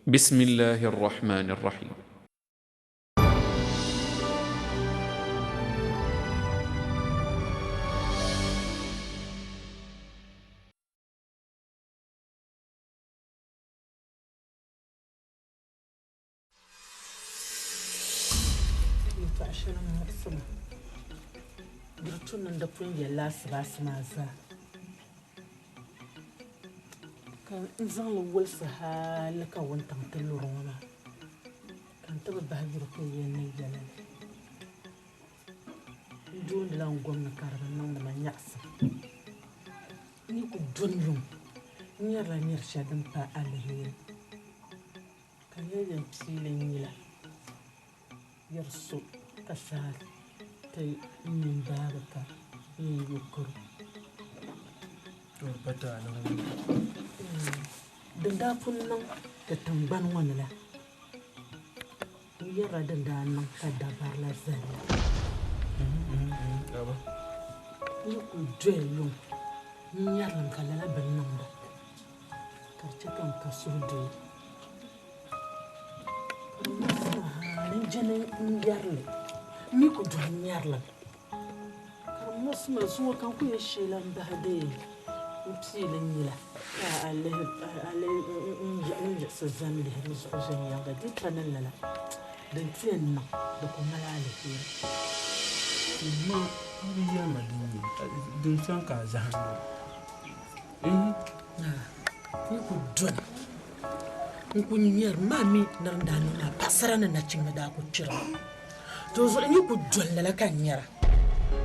بسم الله الرحمن الرحيم. Yɛltɔɣa shɛli m-muɣisi ma. Di tu ni n di pun yɛlila asibaasi maa zaa, ka n zaŋ li wolisi hali ka wuntaŋ ti luri ŋɔ maa, ka n ti bi bahi yuri ka yi yɛn ni yɛli li. N doondila n gom ni ka di bi niŋdi ma nyaɣisim. N yi ku doni yuŋ, n nyarila nyari shɛli din pa aliheri, ka n yɛn yɛn piili n nyila yɛri so ka saa ti ŋme m-baagi ka n yɛn yo karo. Din daa pun niŋ ti tiŋgbani ŋɔ ni la, n yɛrila din daa niŋ ka dabari la zali la. N yi kul doya yuŋ n nyari li ka lala bini niŋda, ka di chɛ ka n ka suhudoo. Ka di muɣisi ma hal n je ni n yɛri li, m mi ku doli n-nyari li mi. Ka di muɣisi ma zuŋɔ ka n ku yɛn shee la m-bahi dee m piili n nyila ka a lihi n yiɣisi zani lihi di zuɣu viɛnyɛliŋga. Di pa ni lala, din ti yɛn niŋ di ku mali aliheri. Ma, a bi yɛli ma din nyɛ din sɔŋ ka a zahim ma. N ku doli n ku nyari maa mi ni din daa niŋ maa paɣasara ni nachimba daa ku kpirimi. Dinzuɣu n yi ku doli lala ka n nyara,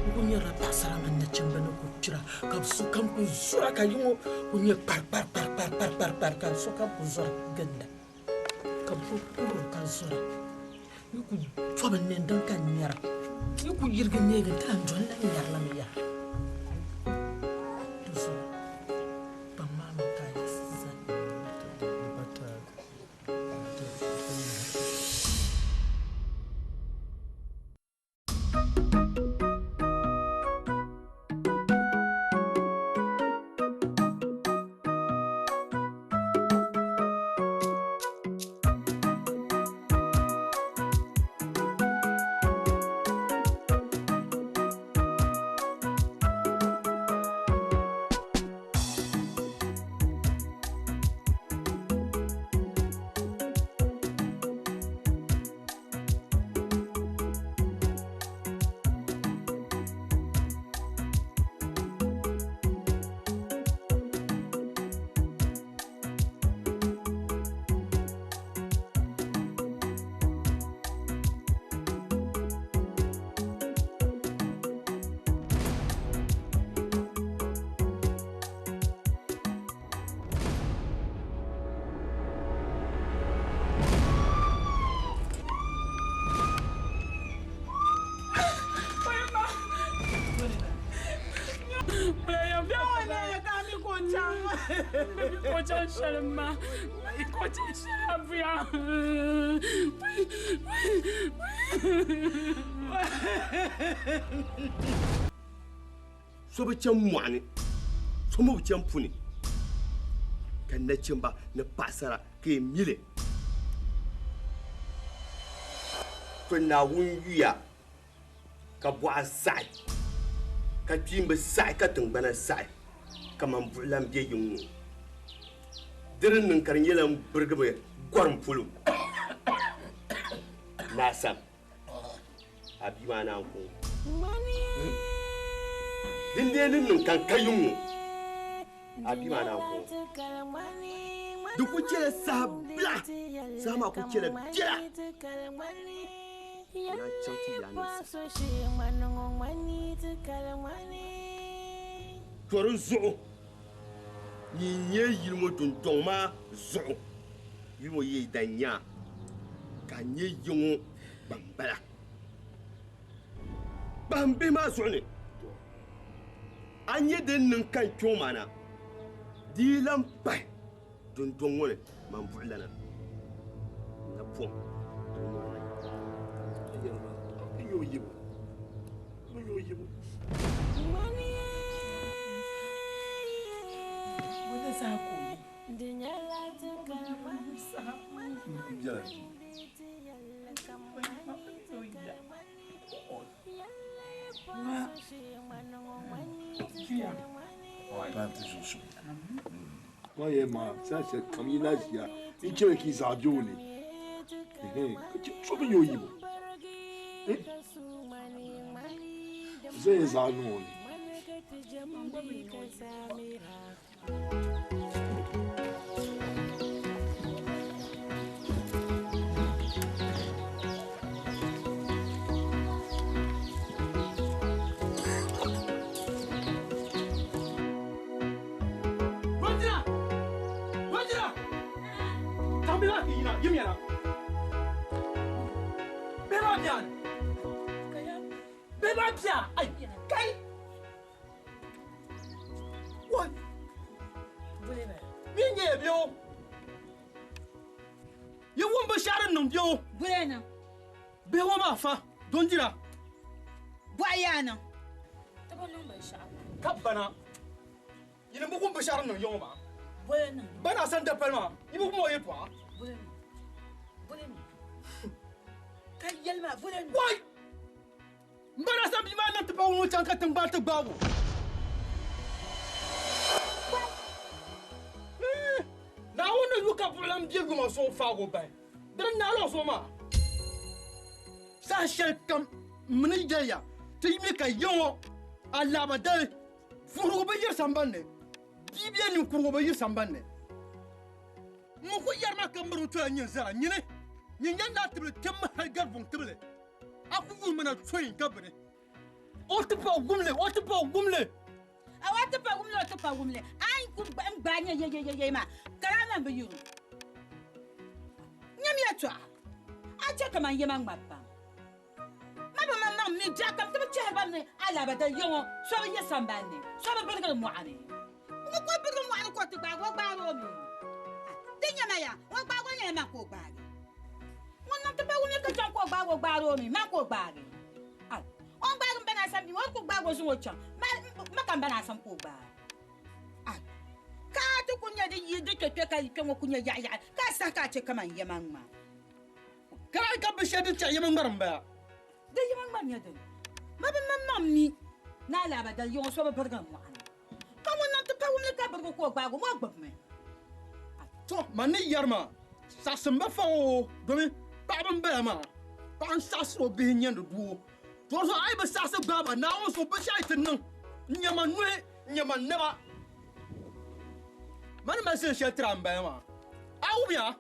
n ku nyarila paɣasara mini nachimba ni ku kpira ka bɛ sokam ku zɔra ka yi ŋɔ ku nyɛ kparikparikparikparikpari ka sokam ku zɔri ginda ka bɛ ku kuriri ka zɔra. N yi ku tɔbi n nini din ka n nyara, n yi ku yirigi neegi n ti lan doli la n nyari li mi yaha. Dinzuɣu kpaŋ maa mi ka a yiɣisi zani. So bi chaŋ mɔɣuni, so mi bi chaŋ puni, ka nachimba ni paɣisara ka yi mi li. To Naawuni yuya ka bɔɣa saɣi, ka kpiimba saɣi, ka tiŋgbana saɣi kaman buɣilan be yiŋ ŋɔ. Di di niŋ ka di nyɛla m birigimi gɔrim polo. Naa Sam, a bia maa naan ku ŋɔ. Dindee ni niŋ ka n ka yiŋ ŋɔ, a bia maa naan ku ŋɔ. Di ku chɛla saha bila, saha maa ku chɛla biɛla. N naan chaŋ ti yaannim sani. To di zuɣu nyin nyɛ yili ŋɔ dundɔŋ maa zuɣu, yili ŋɔ yi dan nya ka a nyɛ yi ŋɔ gbambala. Kpahim bihi maa zuɣu ni, a nya din niŋ ka n kpe ŋɔ maa na, di yi lan pahi dundɔŋ ŋɔ ni man buɣilana napɔŋ din ŋɔ ni. biɛla duu. Paati zuɣusuŋ. Ma yɛn maa saha shɛli kam yi na ʒiya n chɛli ka yi zaɣ bɛ o ni ka chɛ so bi nyɛ o yibu zan yɛn zaɣ niŋ o ni. Yi wum binshɛɣu din niŋ bɛ o. Bɔya niŋ. Bihi ŋɔ maa fa dondira. Bɔɣu yaa niŋ. Ti bi niŋ binshɛɣu. Ka bana, yinim bi wum binshɛɣu din niŋ ya ŋɔ maa. Bɔya niŋ. Bana sani dapali maa, yi bi wum o yɛltɔɣa. Bɔya niŋ. Bɔya niŋ. Ka yɛli maa, bɔya niŋ. Wai! M ba daa zaŋ bia maa niŋ ti paɣ ŋɔ chaŋ ka tiŋgbani ti gbaag o. Naawuni ni yu ka buɣilan bɛ yuma zuɣu faag o bahi, di di naala o zuɣu maa. Saha shɛlikam m mi ni yɛli ya, ti yi mi ka ya ŋɔ alaaba dali vuhirigu bi yiri samban ni, bia bee ninkurigu bi yiri samban ni. M mi ku yɛri ma ka miri n toya nyin zara nyini, nyin yɛn daa tibili kpɛmmi hal gari buŋ tibili. A ku wuhi ma na tɔyin ka bini. O ti pa wumli, o ti pa wumli. A o ti pa wumli, o ti pa wumli. A yi ku n gbaai nyɛ yeyeyeye maa, ka daa lan bi yuri. Nyam yɛtɔɣa, a chɛ kaman yɛma ŋmabi pam. Ma bi maŋmaŋ mi biɛɣu kam ti bi chɛhiri ba ni alaabadali ya ŋɔ so bi yi sambani ni, so bi birigiri mɔɣu ni. Ŋun ku birigi mɔɣu ni ka o ti gbaagi o gbaari o mi. Di nyama ya, o gbaagi o nyɛla man ka o gbaagi. Ŋun niŋ ti pa wumli ka chaŋ ka o gbaagi o gbaari o mi, man ka o gbaagi. Ai, o ni gbaagi m ba Naasam bia maa, o ni ku gbaagi o zaŋ o chaŋ, ma ka m ba Naasam ka o gbaagi. Ai, ka a ti ku nya di yi di kpe kpe ka kpe ŋɔ ku nya yaɣiyaɣi, ka a sahi ka a chɛ kaman yɛmaŋ maa. Ka ka binshɛli din chɛ yɛmaŋ ŋmari m-bala. Di yɛmaŋ ŋmari nyɛ dini? Ma bi maŋmaŋ mi ni alaaba dali yiŋɔ so bi birigi n mɔɣu ni. Ka ŋun niŋ ti pa wumli ka birigi ka o gbaagi o maa gbibimi. To, man ni yɛri maa, saɣisim ba fa o, domin paɣiba m-bala maa, paɣa n-saɣisiri o bihi n-nyɛndi doo. To di zuɣu a yi bi saɣisi gbaai ba, Naawuni zuɣu binshɛɣu yi ti niŋ, n-nyɛ ma nuhi, n-nyɛ ma naba. Man ni mali zilin shɛli tiri a m-bala maa, a wumya?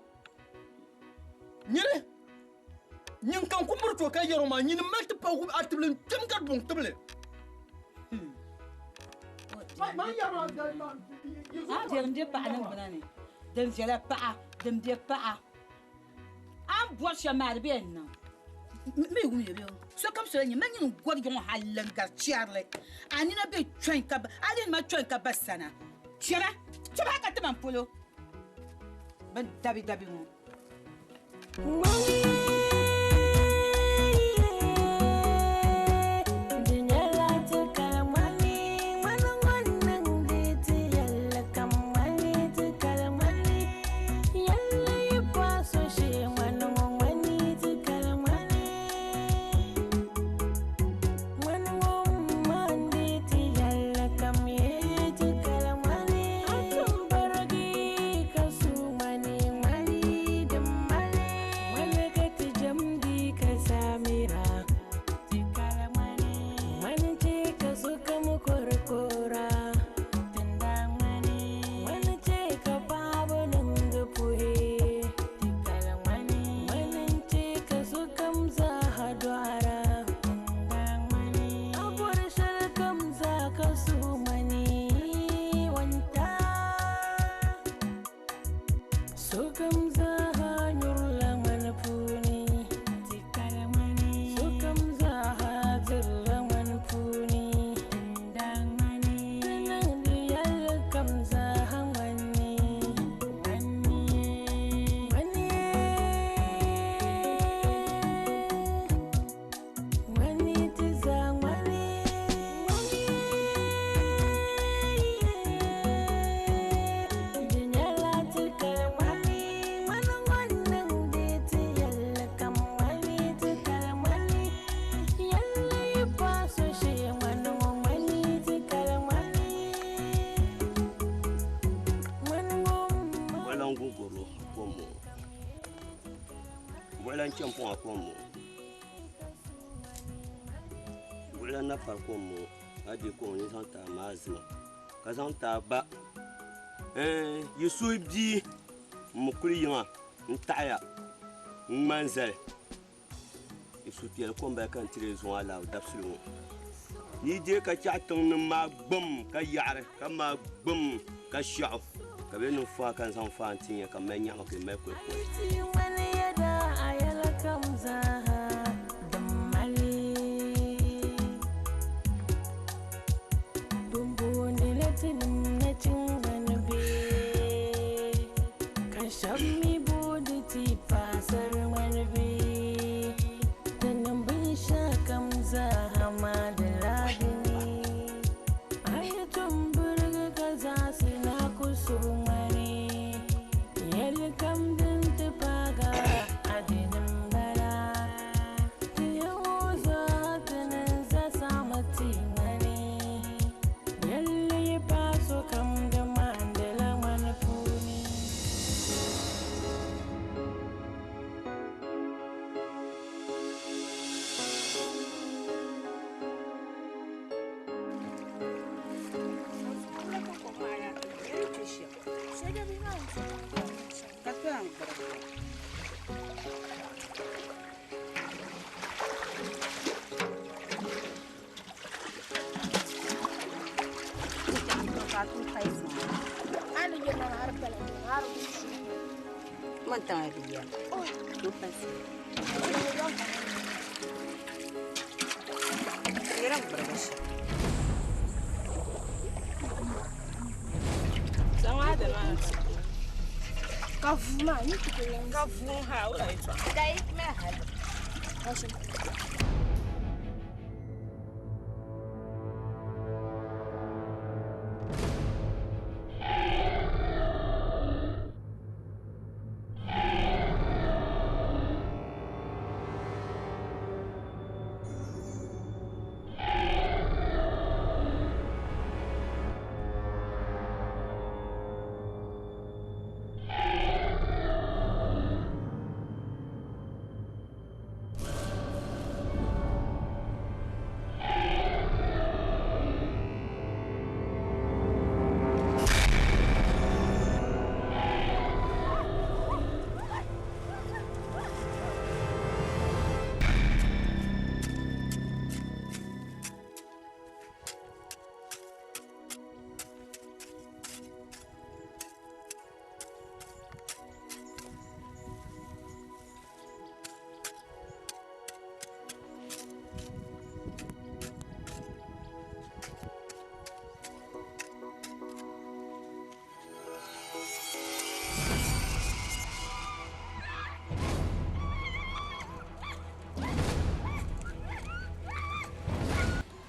Nyini, nyin ka n ku miri ti o ka yɛr o maa, nyini m-mali ti pa a tibili n-kpɛm gari buŋ tibili. A din be paɣa niŋgbuna ni, din viɛla paɣa, din be paɣa. A ni bɔri shɛm maa di bee n-niŋ. M mi wum ya bee? Sokam sola nyɛ, man nyini gɔrigi ŋɔ hal n-gari chɛrili. A nina be chɔin ka a lihiri ma chɔin ka ba sana. Chɛma, chɛma hal ka ti man polo. Bɛ dabidabi ŋɔ. Buɣulan chɛmpuŋa ko m-bɔŋɔ. Buɣulan napari ko m-bɔŋɔ. Ka deei kom ni zaŋ ti a ma zima ka zaŋ ti a ba. Yi suhi bia m-mi kuli yiŋa n-taɣiya n-ŋmani zali. Yi suhupiɛlli ko m-bala ka n tiri yi zuŋɔ alahibu dabisili ŋɔ. Ni yi deei ka chaɣi tiŋnim maa gbum ka yaɣiri ka maai gbum ka shɛɣu ka bɛ niŋ faa ka n zaŋ faa n-tin ya ka m mali nyaɣima ka yi mali kulikuli.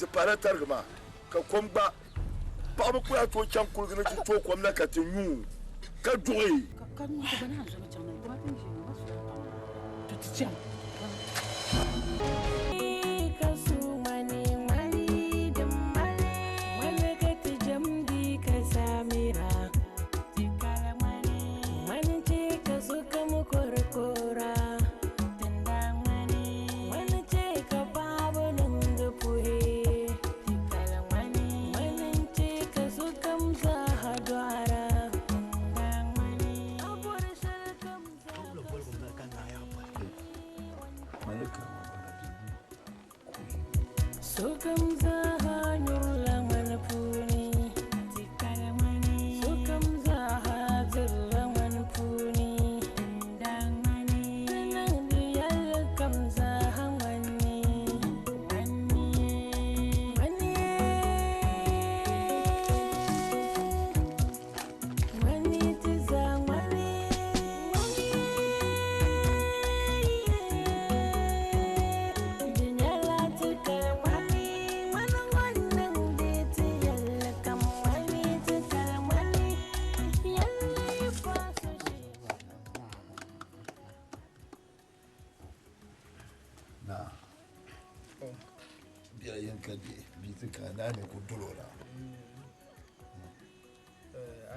Di pala tarigi maa ka kom gba paɣaba ku lahi tooi chaŋ kuligi ni ti tooi kom na ka ti nyu ka duɣi.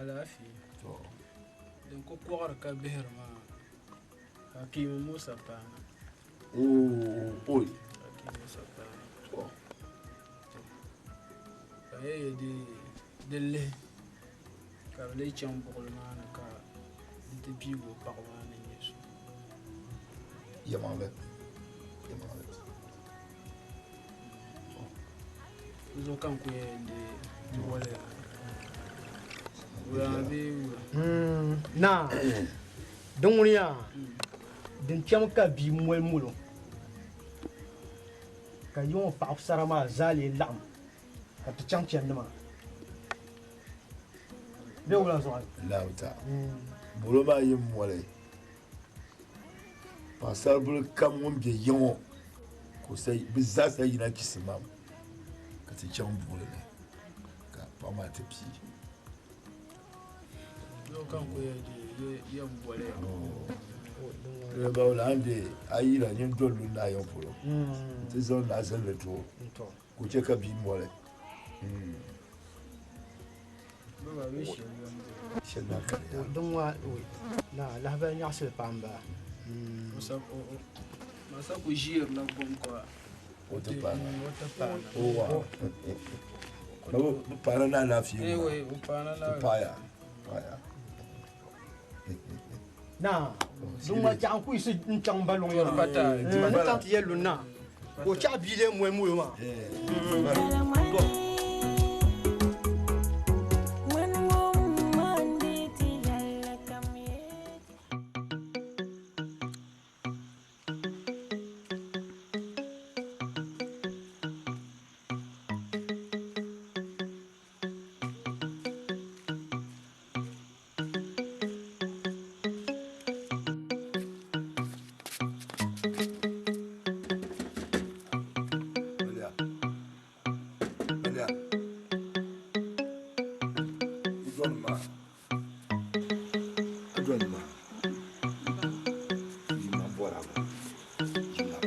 Alaafee. Din ku kɔɣiri ka bihiri maa, Hakimu Musa paana. Oi. Hakimu Musa paana. To. Ka yɛ di di lihi ka bi lee chaŋ buɣili maa ni ka di ti piigi o paɣa maa ni nyɛ so. Yɛmaŋli. Yɛmaŋli. Di zuɣu ka n ku yɛn di boli ya. Wula bee wula? Naa, din ŋuni yaa, din kpɛm ka bia moli molo ka yi ŋɔ paɣasara maa zaa lee laɣim ka ti chaŋ chandi maa. Bee wula zuɣu? Laawuta. Bolo maa yi moli paɣasaribili kam ŋun be ya ŋɔ ka o sa bɛ zaa sa yina chisimam ka ti chaŋ buɣili ni ka paɣa maa ti pii. Zuɣu ka n ku yɛn di yɛn boli ya. Bawula an de a yina nyin doli lu naa yiŋ polo nti zaŋ naa zilli ti o ka o chɛ ka bia moli. Baba bee shɛli yɛn boli. Shɛli maa ka di yaa. Din ŋɔ naa lahabali nyaɣisili pam m-bala. Masa ku ʒiirila gom ka O ti paana. O ti paana. O wa. Baba bi paana ni alaafee Eh, ŋɔ. wei, o paana Ti la. paaya. Paaya. Naa, din ŋɔ chaɣ n ku yiɣisi n chaŋ ba luŋ ya maa. Pata. Ni chaŋ ti yɛli lu naa ka o chaɣ bia lee moli molo maa. Malia. Malia. I dɔnni ma. I dɔnni ma. Yi ma bɔra ma. Yi ma.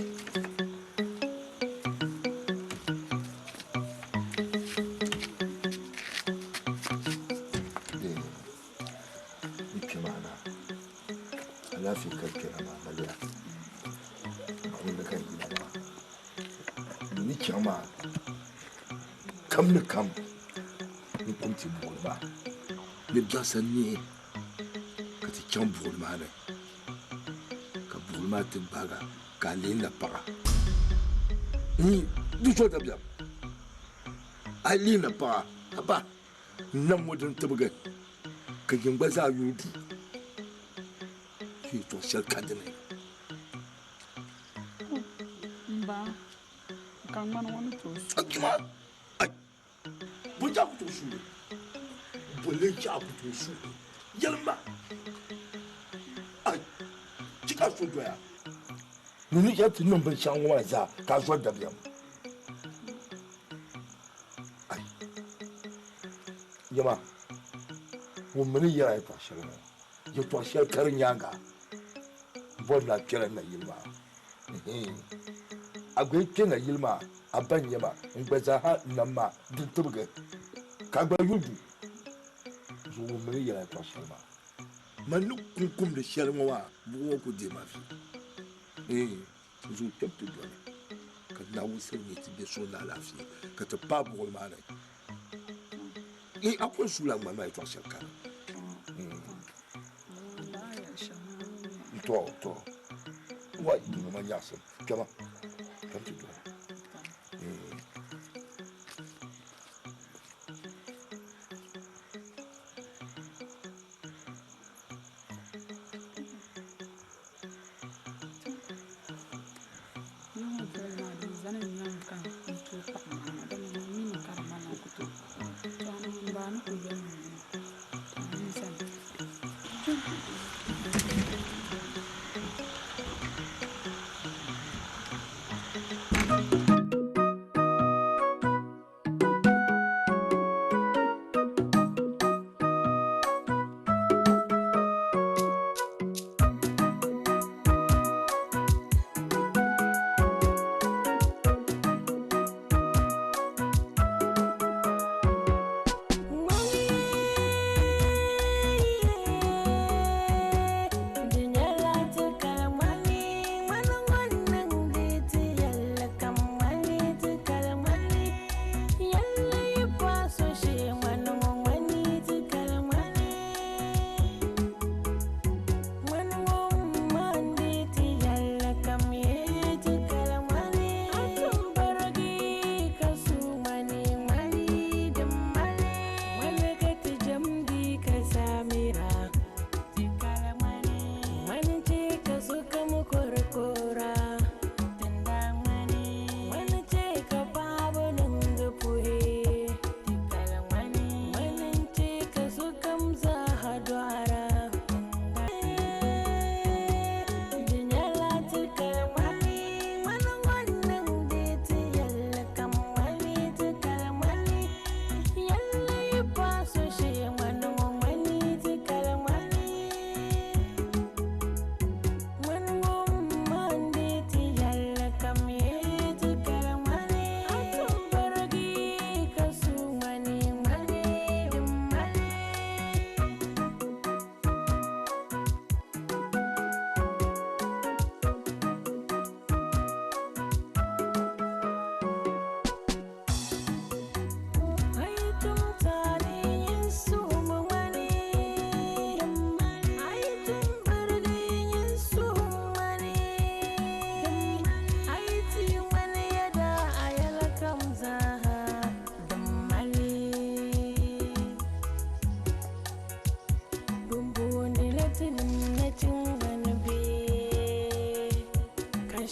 Ni kpɛ maa na. Alaafee ka kpɛra maa Malia. Naawuni ka yina maa. Ni chaŋ maa kam ni kam n kum ti buɣuli maa ni biɛɣisa neei ka ti chaŋ buɣuli maa ni ka buɣuli maa ti gbaaga ka a lee na paɣa di so dabiɛm a lee na paɣa a ba n nam ŋɔ din tibigi ka yin gba zaa yuli du yɛltɔɣa shɛli ka dini. Mba, ka ŋmani ŋɔ ni tooi su. Juma, ai, bɔja ku tooi suuli, bɔle jaa ku tooi suuli, yɛlima, ai, chi ka so doya. Nini yɛn ti niŋ binshɛɣu ŋɔ maa zaa ka a zɔri dabiɛm. Ai, yɛma, ŋun mi ni yɛra yɛltɔɣa shɛli ŋɔ, yɛltɔɣa shɛli ka di nyaaŋa, n bɔri ni a kpɛla nayili maa. A gba yi kpe nayili maa, a ba n-nyɛ ma, n gba zaa ha nam maa din tibigi, ka a gba yuli du. Zuɣu ŋun mi ni yɛla yɛltɔɣa shɛli maa. Man ni kum kumdi shɛli ŋɔ maa, buɣu ŋɔ ku deei ma vi. Zuɣu kpɛm ti doli ka Naawuni sani nyɛ ti be so ni alaafee ka ti paai buɣuli maa ni. A ku suula ŋmani maa yɛltɔɣa shɛli kani. To, to. Wa dunu ma nyaɣisim. Kpɛma. Kpɛm ti doli. Yiŋɔ buɣuli maa din zani n nyaŋ ka n tooi paɣa maa na dama man mi ni ka di malila ku tooi. To a niŋ m baa ni ku yɛli ma ŋɔ to a ni zani.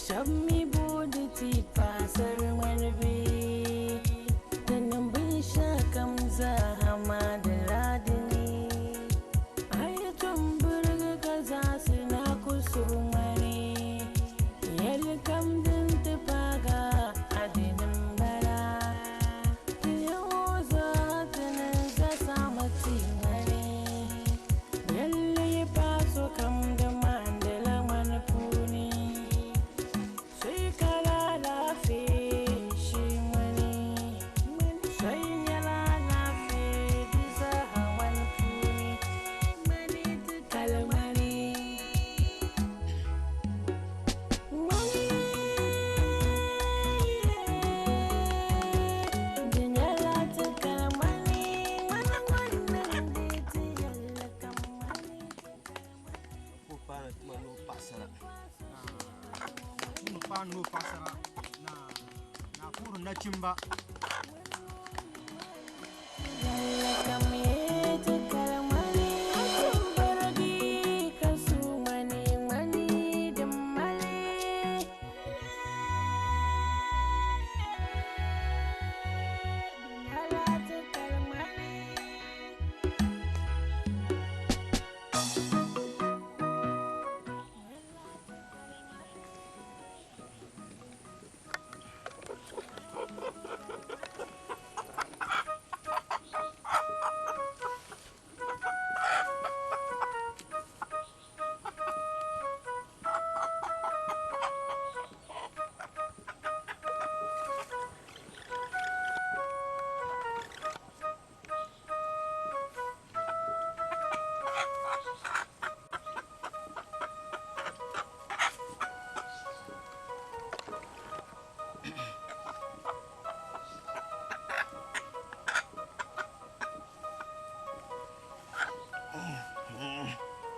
Shɛba mi booni ti paɣisari ŋmani bee. Di niŋ binshɛɣukam zaa maa di la dini. A yi tom birigi ka zaɣisi ni a ku suhu ŋmani. Yɛli kam din ti paagi a, a dini m-bala. Ti ya ŋɔ zaa ti ni za saɣima ti ŋmani. Yɛlli yi paai sokam di maandila ŋmani puuni. So yi kala alaafee shee ŋmani. So yi nyɛla alaafee di zaa ŋmani puuni. Ŋmani ti kali ŋmani. Ŋmani di nyɛla ti kali ŋmani. Ŋmani ŋmani niŋdi ti yɛlli kam ŋmani. Ko paana tuma ni o paɣasara. Tumu paana ni o paɣasara na na puuri nachimba.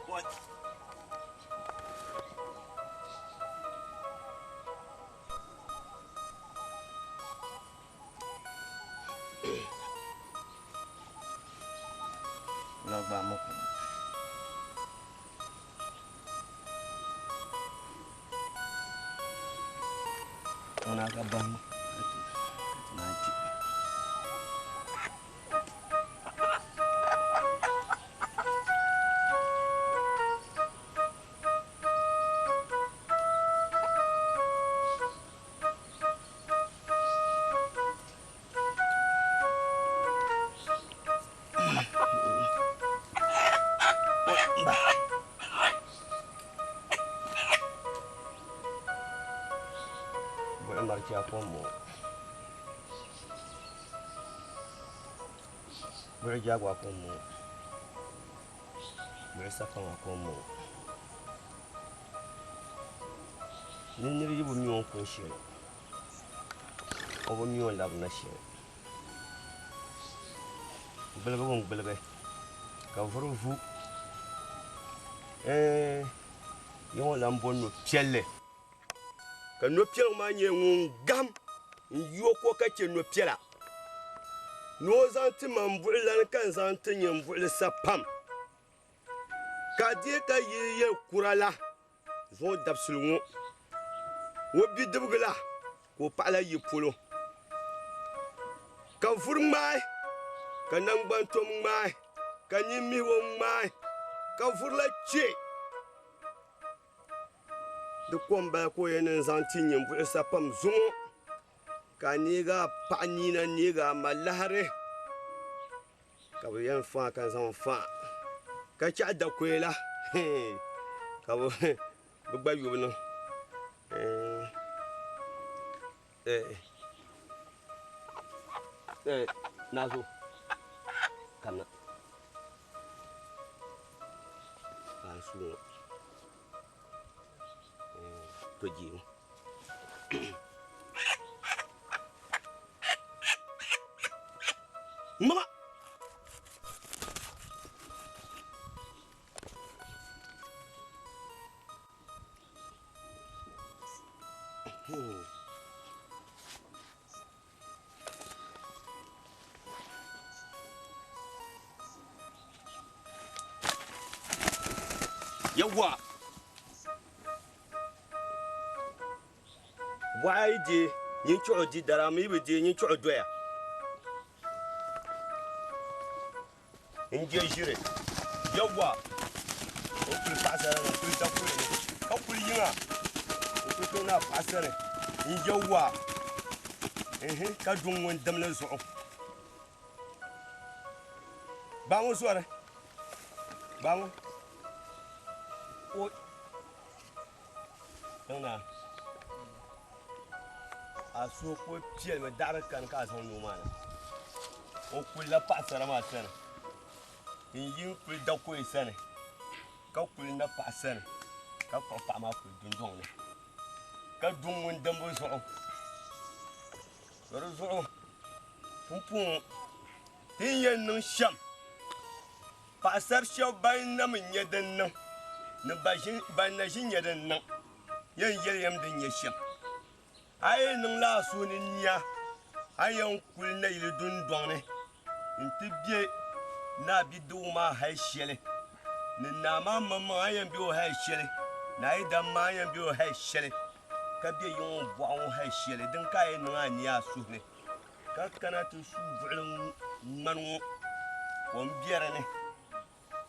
What? Lọ gba mọ́kù. Ŋuna ka bahi ka ti naan kpi. Buɣi maricha kom ŋɔ. Buɣi jagwa kom ŋɔ. Buɣi safaŋa kom ŋɔ. Ni nira yi bi mi o ni kuni shɛli, o bi mi o ni labina shɛli. Gbuligibu n-gbuligi ka vuri vu. Ya ŋɔ lan bo no piɛlli. Ka no piɛligu maa nyɛ ŋun gahim n-yi o ko ka chɛ no piɛla. Ni o zaŋ ti ma m-buɣilani ka n zaŋ ti nyɛ m-buɣili sa pam. Ka a deei ka yi yɛl kura la zuŋɔ dabisili ŋɔ, o bidibigi la ka o paɣa la yi polo. Ka vuri ŋmaai, ka naŋgbantom ŋmaai, ka ninmihibo ŋmaai, ka vuri la chɛ. Di kom bala ka o yɛn niŋ zaŋ ti nyɛ buɣisa pam zuŋɔ, ka a neegi a paɣa nina neegi a ma lahiri, ka bɛ yɛn faa ka zaŋ faa, ka chaɣi dakoya la, ka bɛ gba yobu niŋ. Naazo, kamina. Ka n su ŋɔ. To jeemu. Mama! Yawwa! Bɔɣa yi deei nyin chuɣu di dara, a mi yi bi deei nyin chuɣu doya. N je ʒiri yawwa o kuli paɣasara ni kuli dakuli ni ka kuli yiŋa o kuli tooi naa paɣasari n yawwa ehe ka du ŋun dimli zuɣu baŋɔ zɔri baŋɔ o niŋna a suhu kuli piɛlimi daɣari kani ka a zaŋ noo maa na o kulila paɣasara maa sani n yi n kuli dakoya sani ka kuli na paɣa sani ka kpuɣi paɣa maa kuli dundɔŋ ni ka du ŋun dimbu zuɣu ka di zuɣu pumpɔŋɔ ti ni yɛn niŋ shɛm Paɣasar shɛb ban na mi nya din niŋ ni ban na ʒi nya din niŋ yɛn yɛli ya mi din nyɛ shɛm. A yi niŋla a suhu ni nia, a yɛn kuli nayili dundɔŋ ni nti be naa bidibigu maa hal shɛli ni naa maa maŋmaŋ a yɛn be o hal shɛli ni a yidana maa a yɛn be o hal shɛli ka be yiŋ ŋɔ bɔɣu ŋɔ hal shɛli din ka a yɛn niŋ a nia a suhu ni. Ka kana ti suui buɣili ŋmani ŋɔ kom be di ni,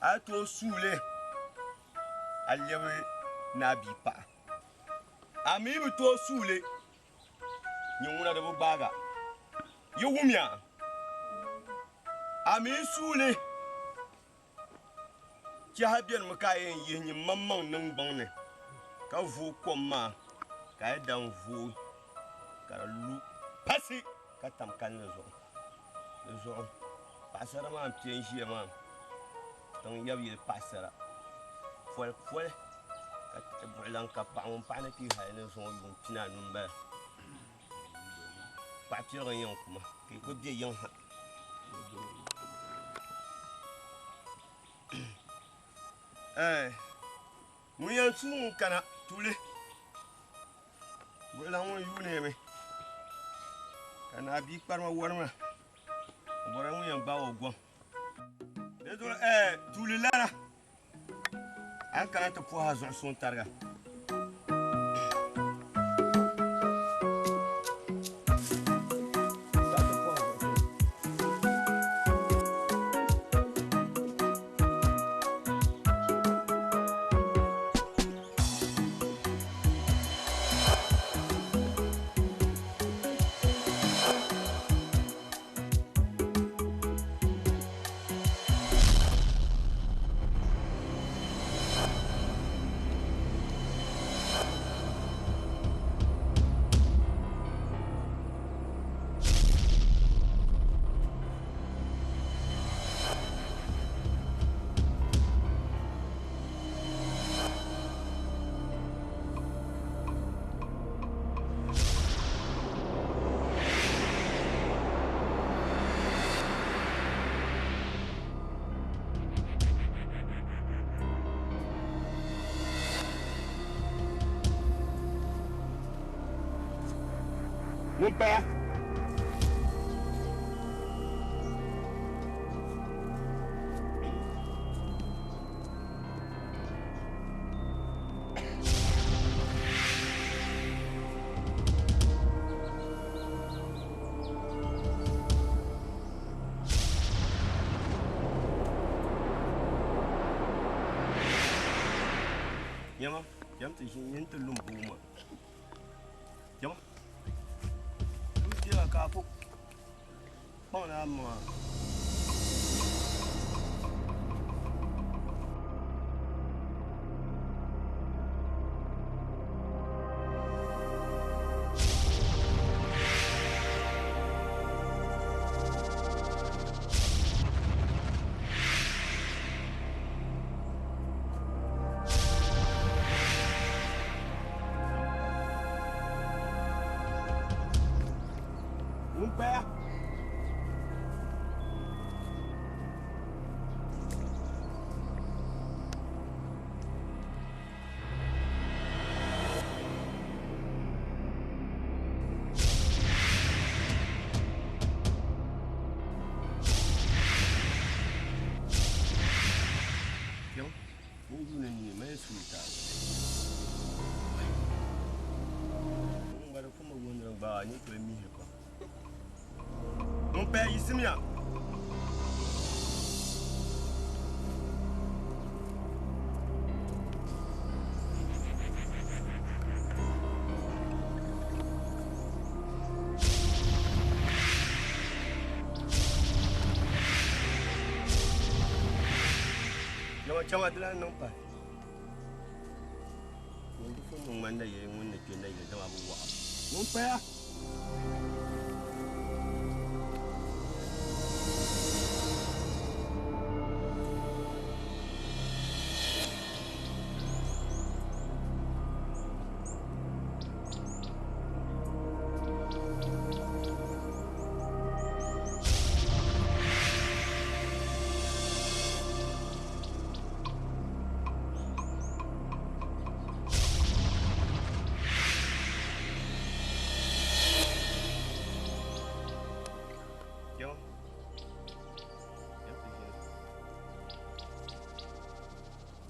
a yi tooi suui li a lɛbi naa bia paɣa. A mi bi tooi suui li nyin ŋuna di bi gbaag a. Yi wumya? A mi suui li Tɛha benimi ka a yɛn yihi nyin maŋmaŋ niŋgbuŋ ni, ka vooi kom maa, ka a yi dan vooi ka di lu pasi ka tam kalinli zuɣu. Di zuɣu paɣisara maa m-pe n-ʒiya maa tiŋ yab yili paɣisara polipoli ka ti buɣilan ka paɣa ŋun paɣa ni ti hali ni zuŋɔ yuun pinaanu m-bala. Paɣa pirigi n-yɛn ku ma ka yi kuli be yiŋ ha. Ŋun yɛn su ŋun kana tuuli buɣila ŋun yuuni mi ka naa bia kparima warima o bɔrila ŋun yɛn gbaagi o gom di zuɣu tuuli lana a ni kana ti puhi a zuɣu suŋ tariga. Ŋun paya. Yɛma, yɛm ti ʒi n ti lu m bua maa. Yɛma, lu kpɛma ka a ku kpaŋ a maŋa. Ŋun paya. Ni kuli mihi ko. Ŋun paya yiɣisimiya. Nɛma chaŋ a ti lahi niŋ pahi. Ŋun bi pun niŋ ŋmani nayili ŋun ni kpe nayili dama bi waɣa. Ŋun paya.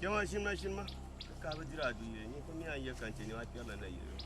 Kpɛma ʒinima ʒinima ka bi diri a duyili ni ko mi an yɛ kante ni a kpɛrila na yili.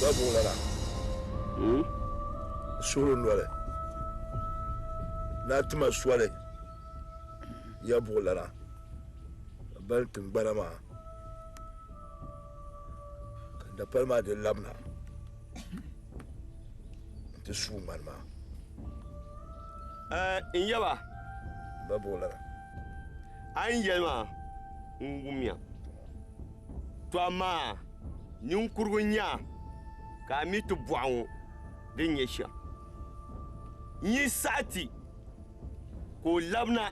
Babuɣulana suhuri noli ni a tima soli ya buɣulana ka bali tiŋgbana maa ka dapali maa di labina n-ti suui ŋmani maa. N yaba. Babuɣulana. A ni yɛli maa n wumya. To amaa ninkurigu n-nyɛ a ka a mi ti bɔɣu ŋɔ din nyɛ shɛm. N yi saɣi ti ka o labina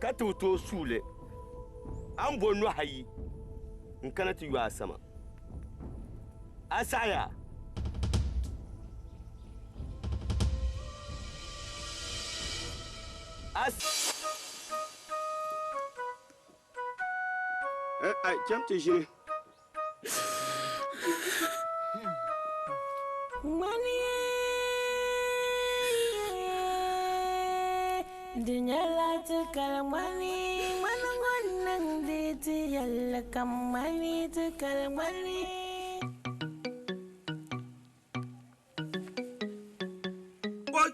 ka ti bi tooi suui li, a ni bo nɔhi ayi n-kana ti yo a sama. A saɣiya? A Ai, cham ti ʒini. Di nyɛla ti kali ŋmani, ŋmani ŋɔ niŋdi ti yɛlli kam ŋmani ti kali ŋmani. Oi!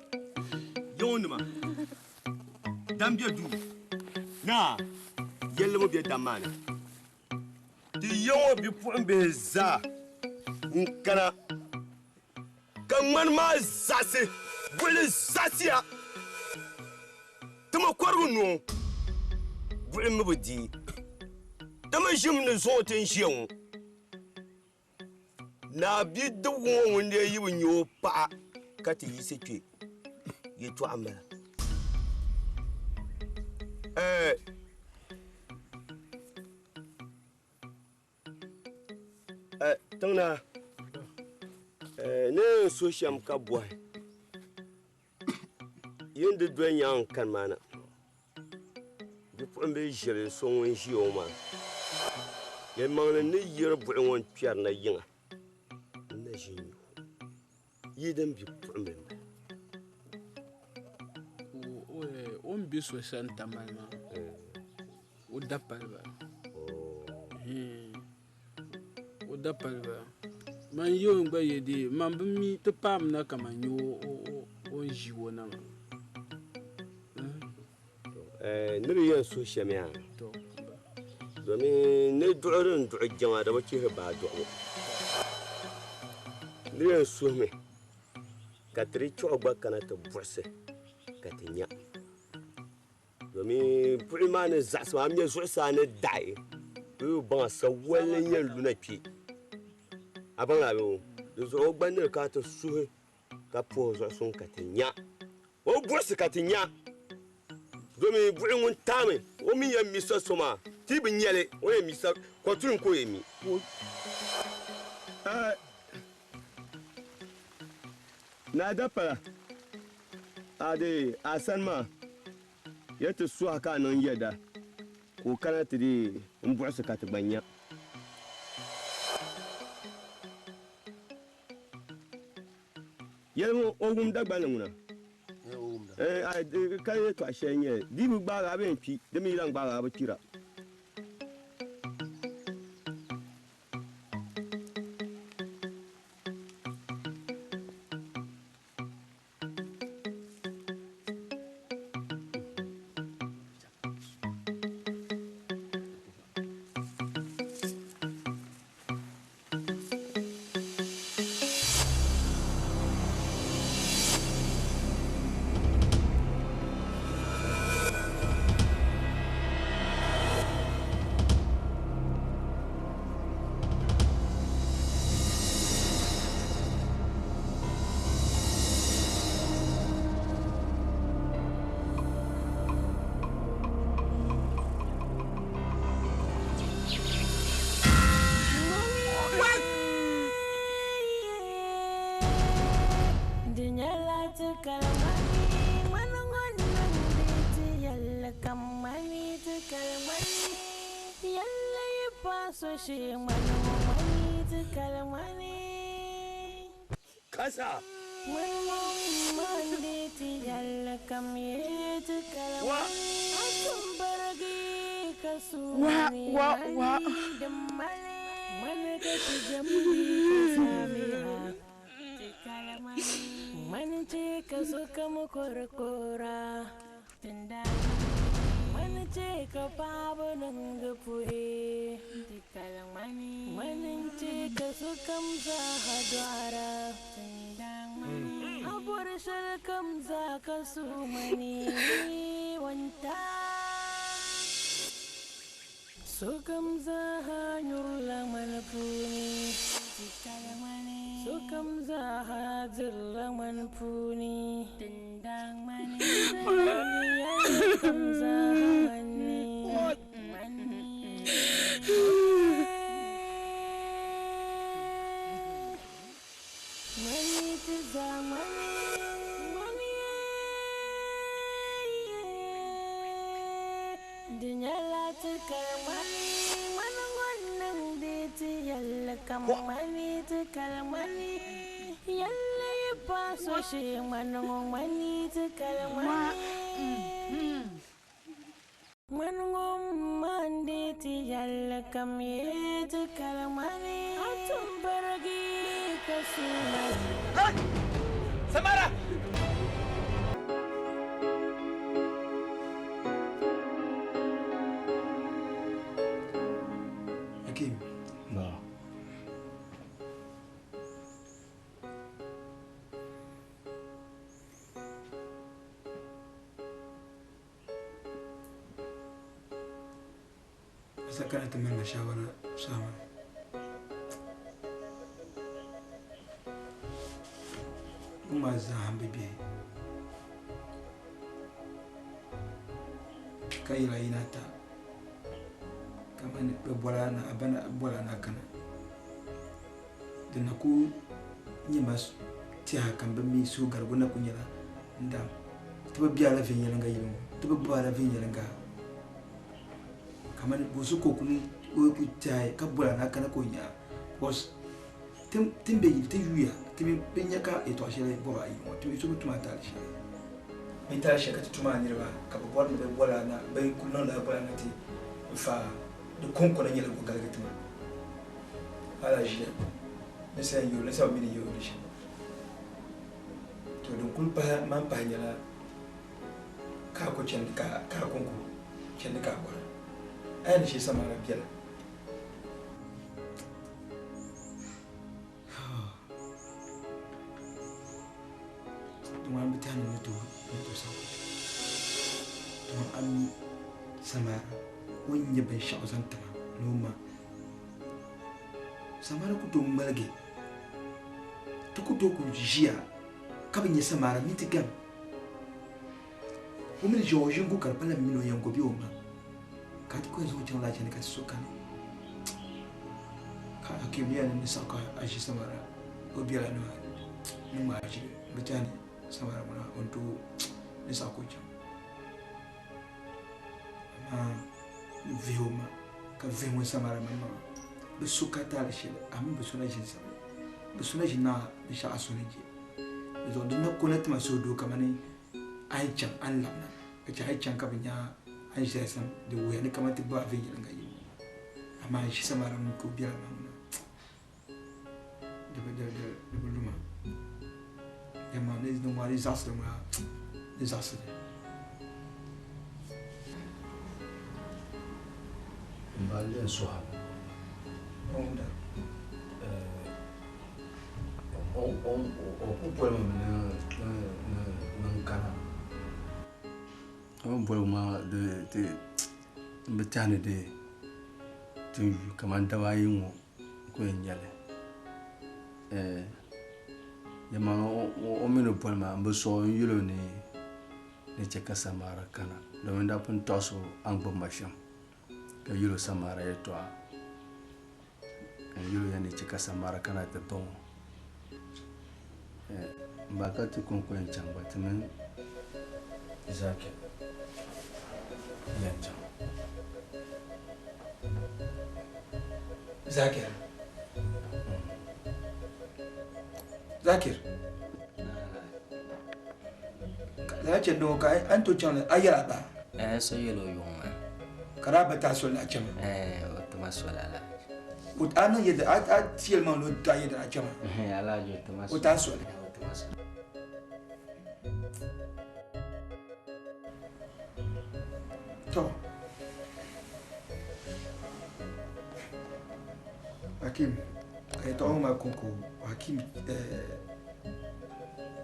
Yiŋnima, dam be duu. Naa, yɛlli ŋɔ be dam maa ni. Ti yiŋɔ bipuɣimbihi zaa n-kana ka ŋmani maa zaɣisi buɣili zaɣisiya. Ti mi kɔrigu noo buɣili mi bi deei. Ti mi ʒimi ni zuŋɔ ti ni ʒiya ŋɔ. Naa bidibigi ŋɔ ŋun lee yi bi nya o paɣa ka ti yiɣisi kpe yɛtɔɣa m-bala. Tiŋnaa, ni yɛn suhi shɛm ka bɔhi, yi ni di doli nyaŋ n-kani maa na, bipuɣimbil ʒiri so ŋun ʒiya ŋɔ maa, yɛlimaŋli n ni yiri buɣi ŋɔ n-kpɛrina yiŋa, n na ʒi n-nya o. Yi din bipuɣimbil m-bala. O ni be so sani Tamale maa. O dapali bala. O dapali bala. Man yi o gba ye dee man bi mi ti paam na ka man nyɛ o ni ʒi o na maa. Ni di yɛn suhi shɛm yaa, domin ni duɣu din duɣi jiŋa di bi chihiri baa duɣibu. Di yɛn suhimi ka ti di chuɣu gba kana ti buɣisi ka ti nya. Domin buɣili maa ni zaɣisi maa, a mi nya zuɣusaa ni daɣi bee o baŋa sawalli n-yɛn luna kpe. A baŋ a bee o? Di zuɣu o gba ni di ka ti suhi ka puhi o zuɣu suŋ ka ti nya. O buɣisi ka ti nya. Domin buɣili ŋun taami o mi yɛn mi sa so maa, ti bi nya li, o yɛn mi sa kɔtulim ka o yɛn mi. Naa Dapala, a di a sani maa ya ti sɔhi ka a niŋ yɛda ka o kana ti di m-buɣisi ka ti gba nya. Yɛlimi o wum Dagbani ŋuna. Ka yɛtɔɣ shɛli n-nyɛ li, di yi bi gbaag a, a bee n-kpi, di mi yi lan gbaag a, a bi kpira. Kasa. Wa. Wa wa wa. Samara! Hakim. Na. Asa kana ti mali shawara sama. Ŋɔ zaa bi bɛ ka yɛla yina ta kamani bi bɔla na a bana bɔla na kana di na ku nyɛ ma tɛha kam bi mi suhugarigu na ku nyɛla n dam ti bi biɛla viɛnyɛlinga yili ŋɔ ti bi gbubi la viɛnyɛlinga kamani gosi ka o ku tɛha ka bɔla na kana ka o nya because tin be yili ti yuya ti bi nya ka yɛltɔɣa shɛli bɔba ayi ŋɔ ti mi so bi tuma taali shɛli mi taali shɛli ka ti tuma niriba ka bi bɔri ni bi bɔla na bi kuli niŋla bɔla na ti N fa di kɔŋko na nyɛla gogaligi tima. Ala ʒiya ni sa yɛn yoori ni sa bi mi ni yoori shɛm. To din kuli pahi man pahi nyɛla ka a ko chandi ka ka a kɔŋko chandi ka a kɔra. A yɛn ni shee samara biɛla. Di ŋmani bi tɛhi ni ni tooi ni tooi saɣi o chɛ. Dama a mi samara o ni nyɛ binshɛɣu zaŋ ti ma ni o ma. Samara ku tooi ŋmaligi ti ku tooi ku ʒiya ka bi nya samara mi ti gam. O mini ʒiya o ʒini gu ka di pala mini o yɛn go bee o ma ka ti ku yɛn zaŋ o chaŋ laa chani ka ti so kani. Ka Hakim yɛli ni saɣi ka a ʒi samara o biɛla ni maa ni ŋmaai ʒili bi tɛha ni samara ŋuna o ni tooi ni saɣi ka o chaŋ. Amaa n vihi o ma ka vihi ŋun samara maŋmaŋa bi so ka taali shɛli a mi bi so na ʒini sabili bi so na ʒini naɣ binshɛɣu a so ni je. Di zuɣu di na ko na ti ma suhudoo kamani a yi chaŋ a ni labina ka chɛ a yi chaŋ ka bi nya a ni ʒiya shɛm di wuhiya ni kamani ti gbubi a viɛnyɛliŋga yili ŋɔ amaa n ʒi samara ŋun ka o biɛla maa ŋuna di bi di bi luma yɛmma ni di ŋɔ di zaɣisili ŋuna di zaɣisili. M ba len suha. Ɔŋda. O ku boli mi ni n kana. O ni boli maa di n bi tɛhi ni di ti yu kamani daba ayi ŋɔ ku yɛn nyɛli. Yɛlimaŋli o mi ni boli ma n bi sɔɣi n yɛl o ni ni chɛ ka Samara kana domin n daa pun tɔɣisi o a ni gbubi ma shɛm ka yɛl o Samara yɛtɔɣa. N yɛl o ya ni chɛ ka Samara kana ti baŋ o. M ba ka ti kɔŋko yɛn chaŋ gba ti mini Zakir yɛn chaŋ. Zakir. Zakir. Lala chɛndi ŋɔ ka a ni tooi chaŋ li a yɛl a ba? Ɛɛ so yɛl o yuŋ maa. Ka daa ba ti a soli ni a chama? Ɛɛ o ti ma soli alahaji. A niŋ yɛda a ti yɛlimaŋli o ti a yɛda ni a chama? Ɛɛ alahaji o ti ma soli. O ti a soli? Ɛɛ o ti ma soli. To. Hakim, a yɛtɔɣa ŋɔ maa kɔŋko Hakim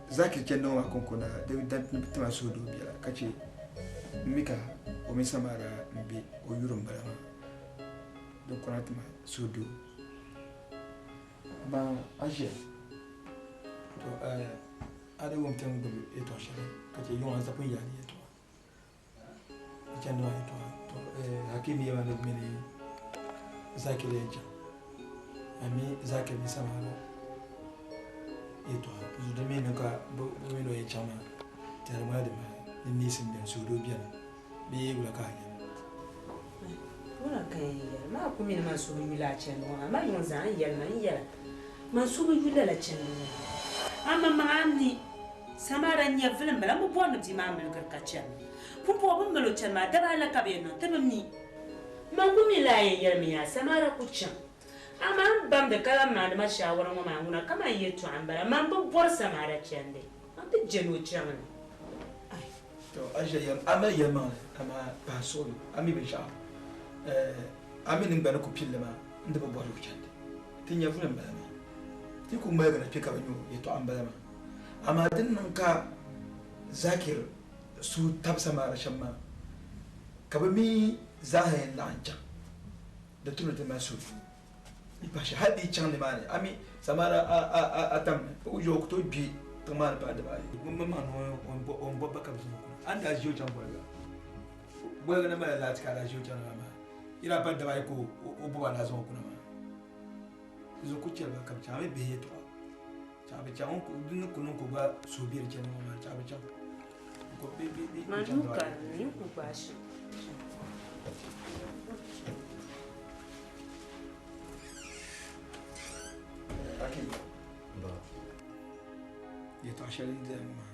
Zakir chandi ŋɔ maa kɔŋko na di ti ma suhudoo biɛla ka chɛ m mi ka o mini Samara m-be o yuri m-bala maa din kɔna ti ma suhudoo. Amaa a ʒiya to a di wum ti ni gbubi yɛtɔɣ shɛli ka chɛ yuŋ a zapun yaai di yɛtɔɣa. Di chandi maa yɛtɔɣa to Hakim yɛma ni mini Zakir yɛn chaŋ a mi Zakir mini Samara yɛtɔɣa zuɣu di mi niŋ ka bɛ mini o yɛn chaŋ maa tɛhiri ŋuna di mali ni neesim beni suhudoo beni bee wula ka a yɛli? Wula ka n yɛn yɛli? Maa ku mi ni man suhu yu lala chandi ŋɔ maa. Man yuŋ zaa n yɛli ma n yɛla man suhu bi yu lala chandi ŋɔ maa. Amaŋmaŋ a mi Samara nyɛvili m-bala, m bi bɔri ni bia maa miligiri ka chani. Pumpɔŋɔ bɛ ni mali o chani maa, daba ala ka bɛ yɛn niŋ, ti bi mi. Man ku mi lala yɛn yɛlimi yaa, Samara ku chaŋ. Amaa m bamdi ka lan maandi ma shaawara ŋɔ maa ŋuna kaman yɛltɔɣa m-bala, man bi bɔri Samara chandi, man ti je ni o chaŋ ni. To, a ʒiya yɛm, a mali yɛlimaŋli, amaa pahi suɣili, a mi binshɛɣu, a mi ni gba ni ku pilli maa, n di bi bɔri o chandi. Ti nyɛvuli m-bala maa. Ti ku ŋmaligina kpe ka bɛ nya o yɛtɔɣa m-bala maa. Amaa di ni niŋ ka Zakir suhu tabi Samara shɛm maa, ka bɛ mi zaaha yɛn laɣim chaŋ, di tu ni ti mali suhudoo. Di pahi shɛli, hal di yi chaŋ nimaani, a mi Samara a tam ni o yo ku tooi gbe tiŋ maa ni paai dibaayi. Ŋun maŋmaŋ ni o ni bɔbi ba ka bɛ zaŋ o kuna. A ni daa ʒi o chaŋ boliga, boliga na malila laati ka a daa ʒi o chaŋ nimaani maa, yi daa pa dibaayi ka o bɔbi a daa zaŋ o kuna maa. Di zuɣu ku chɛli ba ka bɛ chaŋ. A mi bihi yɛtɔɣa. Chaɣ bɛ chaŋ, di ni ku niŋ ka o gba suhu be di chani ŋɔ maa, chaɣ bɛ chaŋ. Man nuu ka di ni ku gbaai shɛm. Hakim, yɛtɔɣ shɛli n-doya ŋɔ maa,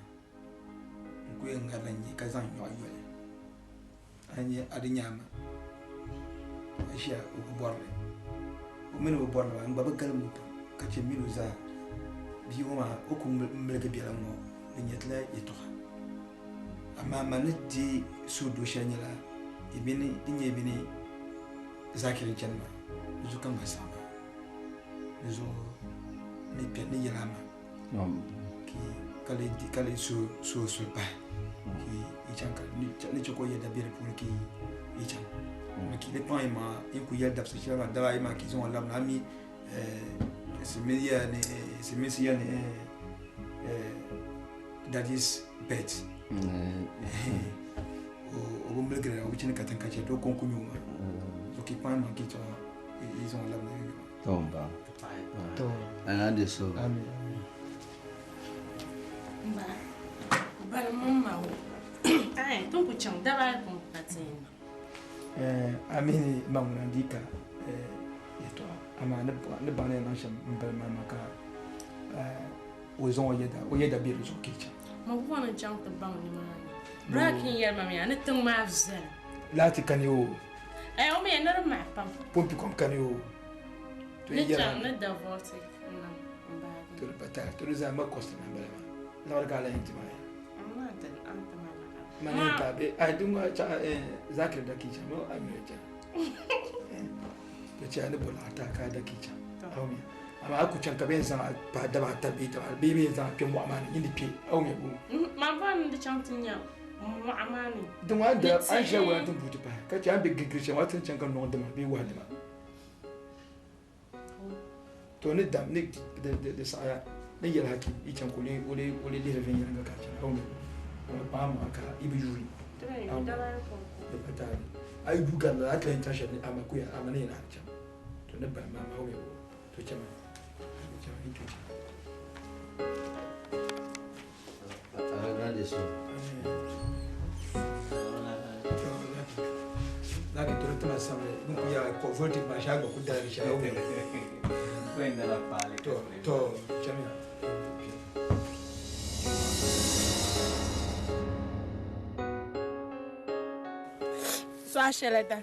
n ku yɛn ŋarila n-nya ka zaŋ nyɔɣu yoli. A ni nya a di nya a ma. ʒiya o bi bɔri li. O mi ni bi bɔri li maa, n gba bi galim o pam ka che m mini o zaa bia ŋɔ maa o ku miligi biɛla ŋ-ŋɔ di nyɛ ti la yɛtɔɣa. Amaa man ni deei suhudoo shɛli nyɛla yi mini din nyɛ yi mini Zakir n-chani maa, di zuɣu ka m ba saɣim a. Di zuɣu ni kpe ni yɛli a maa ka lee suhu suli pahi ka yi chaŋ ka ni chɛ ka o yɛda be di puuni ka yi chaŋ. Ka di kpaŋ yi maŋa yi ni kuli yɛli dabisi shɛli maa daba ayi maa ka yi zaŋ o labina a mi silimiinsi yɛli ni daddy's pet o bi miligiri o bi chani katiŋ ka chɛ di o kɔŋko nyɛ o maa so ka yi kpaŋ yi maŋa ka yi chaŋ yi zaŋ o labina yi maa. To n ba. To. Ana di so. Amin. Ba, bari mini ma wo. Ai, tun ku chaŋ daba ayi pun ka ti yɛn niŋ. A mini ma ŋuna n-di ka yɛtɔɣa, amaa ni baŋ ni yɛn niŋ shɛm m-bali maa maa ka o zaŋ o yɛda, o yɛda be di zuɣu ka yi chaŋ. Ma bɔni n-chaŋ ti baŋ nimaani. Braaki n-yɛli ma mi a ni tiŋ maa viɛla. Laati kani o. Ai, o mi ni di mahi pam. Pompi kom kani o. To Ni yi yɛra chaŋ ni da vortic n-niŋ m baagi. To di batali, to di zaa ma cost na m-bala maa. Liɣiri ka a lahi yɛn ti ma ya. M ma dini, a ni ti ma liɣiri. Ma ni yɛn ti a bee, ai di ŋɔ chaɣ, Zakiri da ki chaŋ, ma a mi o chaŋ. To chɛ a ni bo liɣiri ti a ka a da ki chaŋ. A wumya? Amaa a ku chaŋ ka bɛ yɛn zaŋ a pahi daba ata bee daba bee bɛ yɛn zaŋ a kpe mɔɣu maa ni, nyin di kpe, a wumya boo? Man bɔri ni di chaŋ ti nya mɔɣu maa ni. Di ŋɔ a ni daa, a ni ʒiya wula n-ti buuti pahi, ka chɛ a ni be girigiri shɛm, a ti ni chaŋ ka nɔŋ dima bee wahi dima. To ni dam ni di saɣaya ni yɛli haki yi chaŋ ka o lee lihiri viɛnyɛliŋga ka a chana, a wumya boo? Amaa kpaŋ amaŋa ka yi bi yuui. Di pa taali. A yi yuui gari lala, a ti lahi chaŋ shɛli ni ama kuya, ama ni yɛn a ni chaŋ. To ni bali maa, a wumya boo? To chama, chama, yi tooi chaŋ. Zaki toli tima sabili n ku yaa ko voltage maa shee a gba ku daligi shɛli to to chamiya. So a shɛla da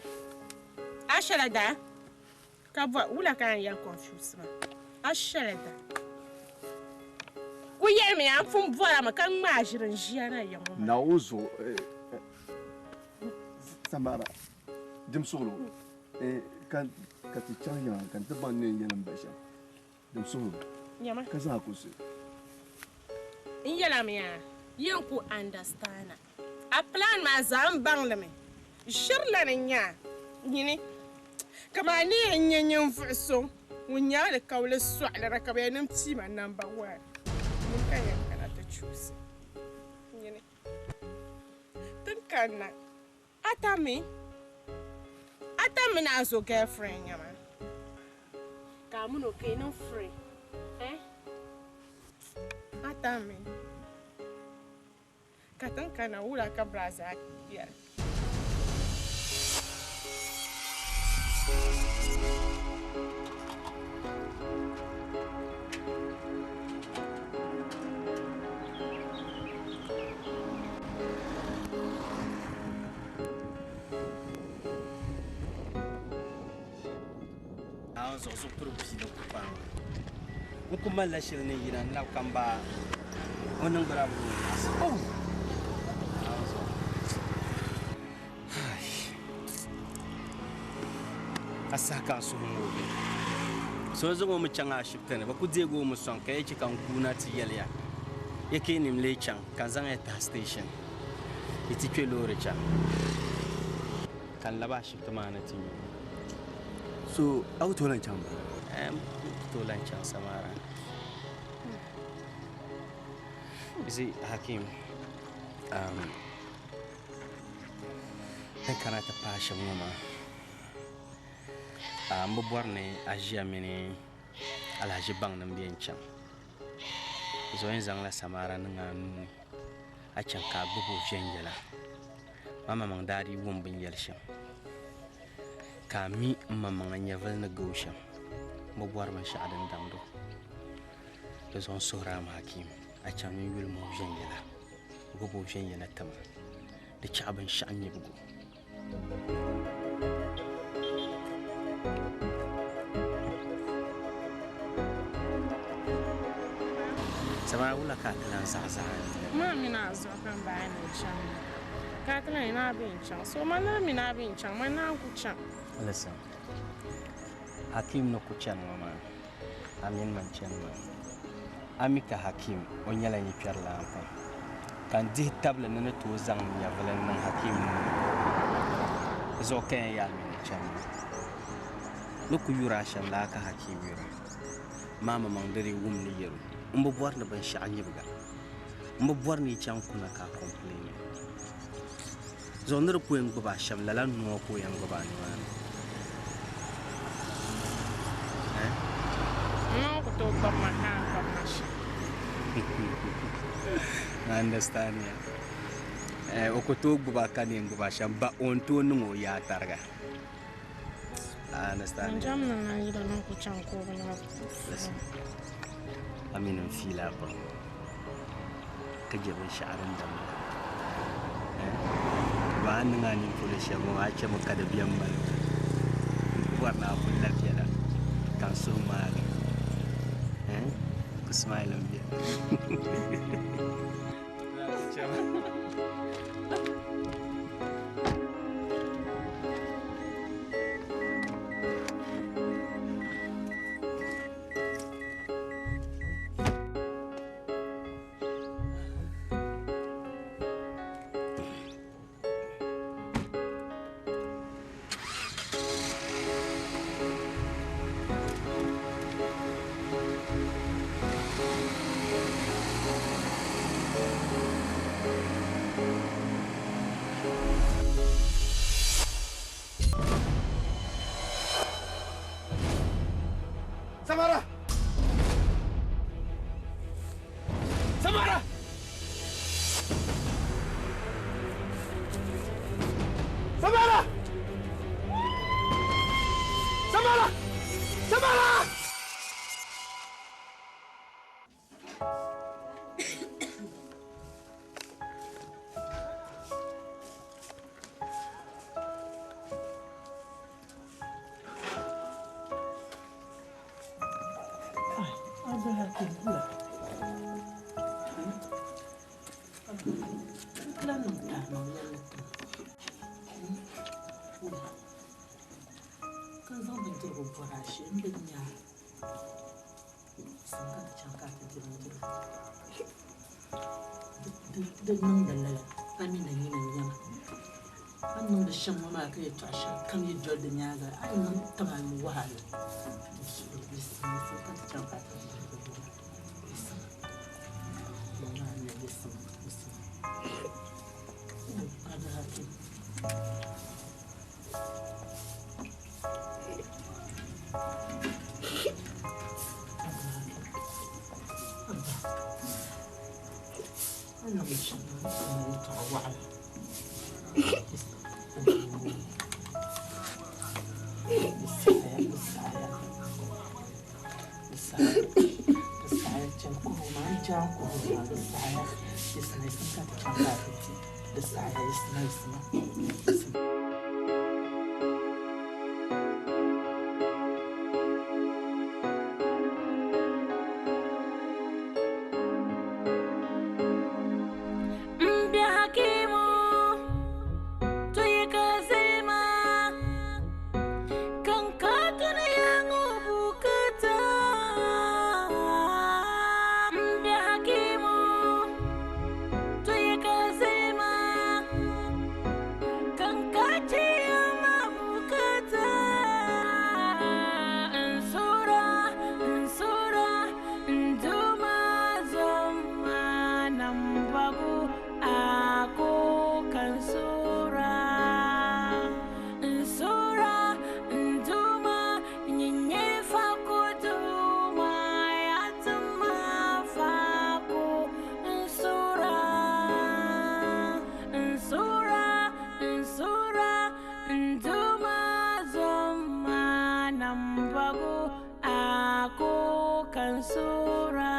a shɛla da Ka bɔhi, Wula ka a ni yɛli confuse ma? A shɛli da ku yɛlimiya, n pun bɔrimi ka ŋmaai ʒiri n-ʒiya na ya ŋɔ maa. Naawuni zuɣu Samara dim suɣilo ka ka ti chaŋ yiŋa ka n ti baŋ ni n yɛli m ba shɛm dim suɣilo Nyama. ka zaŋ a kuɣusi. N yɛlimi a, yɛn ku understand a. A plan maa zaa m baŋ li mi. Ʒirila ni nya a nyini kaman a ni yɛn nyɛ ninvuɣ so ŋun nyɛ alikauli sɔɣilira ka bɛ yɛn niŋ pii ma number one. Nyini ka n yɛn kana ti chuusi nyini. Ti ni kanna a tammi a tammi ni a zo girlfriend nya maa ka a mini o ka yi niŋ free eh a tammi. Ka tiŋ kana wula ka Brazak yɛli? Naawuni zuɣu zuɣupuri bia ni ku paai ma. N ku malila shili ni yina n-labi ka m ba o niŋgbuna bi o naɣisi. Oh! Naawuni zuɣu. Ai! A saha ka n suhu ŋoogi. So zaŋ o mi chaŋ ashibiti ni, bɛ ku deegi o mi sɔŋ ka ya chɛ ka n kuuna ti yɛli ya, Ya keenim lee chaŋ ka n zaŋ ya tahi station yi ti kpe loori chaŋ. Ka n labi ashibiti maa ni ti nyu. So a ku tooi lan chaŋ ba? N ku tooi lan chaŋ Samara. You see, Hakim, n kana ti paai shɛm ŋɔ maa, m bi bɔri ni a ʒiya mini Alhaji baŋ ni m be n-chaŋ. Zuɣu yɛn zaŋla Samara niŋ a nuu ni, a chaŋ ka a gbubi o viɛnyɛla. Mamaŋmaŋ daa dii wum bɛ ni yɛli shɛm, ka a mi m maŋmaŋa nyɛvili ni ga o shɛm. M bi bɔri binshɛɣu din damd o. Di zuɣu n suhir a mi Hakim, a chaŋ ni n yuli ma o viɛnyɛla, gbubi o viɛnyɛla ti ma, di chaɣ binshɛɣu nyibigu. Samara wula ka a ti lan zaɣi zaɣi n dini? Maa mini a zuɣu ka m bahi ni n chaŋ maa. Ka a ti lan yɛli ni a bi yɛn chaŋ. So man ni bi mi ni a bi yɛn chaŋ, man naan ku chaŋ. Listen, Hakim ni ku chani ŋɔ maa, a mini man chani maa. A mi ka Hakim o nyɛla nyikpɛrilana pam, ka n dihi tabili ni ni tooi zaŋ n nyɛvili n-niŋ Hakim nuu ni. Di zuɣu ka yɛn yaa a mini chani maa. Ni ku yuri a shɛm laa ka Hakim yuri a. Maa maŋmaŋ di dii wum ni yɛl o, M bi bɔri ni binshɛɣu nyibiga. M bi bɔri ni yi chaŋ kuna ka a kɔmpileenya. Zuɣu ni di ku yɛn gbubi a shɛm, lala nua ka o yɛn gbubi a nimaani. Eh? M ma ku tooi gbubi ma ka a ni gbubi ma shɛm. I understand ya. Eh, o ku tooi gbubi a ka ni yɛn gbubi a shɛm, ba o ni tooi niŋ o yaa tariga. I understand. N jam niŋ a yida niŋ ku chaŋ ka o bi niŋ. Listen, a mi ni n fiila pam ka je binshɛɣu din damda. Eh? Ba a niŋ a nini polo shɛm ŋɔ a chɛmi ka di bɛn mali ma. N ku bɔri ni a kuli la viɛla ka n suhu maagi. Eh? Ku smile m bɛ. Samara! Samara! Samara! Samara! Samara! Abdulhakim wula. N lan niŋ tahi niŋ yɛlli ti ma. Wula. Ka n zaŋ bindirigu bɔri a shee m bi nya a. Yiɣisimi ka ti chaŋ ka a ti di bindirigu. Di niŋdi lala a mi na nyini n-nyɛ ma. A ni niŋdi shɛm ŋɔ maa ka yɛtɔɣ shɛli kam yi doli di nyaaŋa a ni niŋ taba ni wahala. N suhiri yiɣisimi yiɣisimi ka ti chaŋ ka a ti di bindirigu maa. Yiɣisimi. Yiɣisimi yiɣisimi. Abdulhakim. Abba. A ni niŋdi shɛm maa n ni yɛtɔɣa waɣila. Mbi hakimu tuyika zilma kan ka duniya bukata Mbi hakimu tuyika zilma kan ka ciyama bukata Nsura nsura nduma zoma nambagu ako kansura nsura nduma nyinyefa kuduma yatuma fako nsura nsura nsura nduma zoma nambagu ako kansura.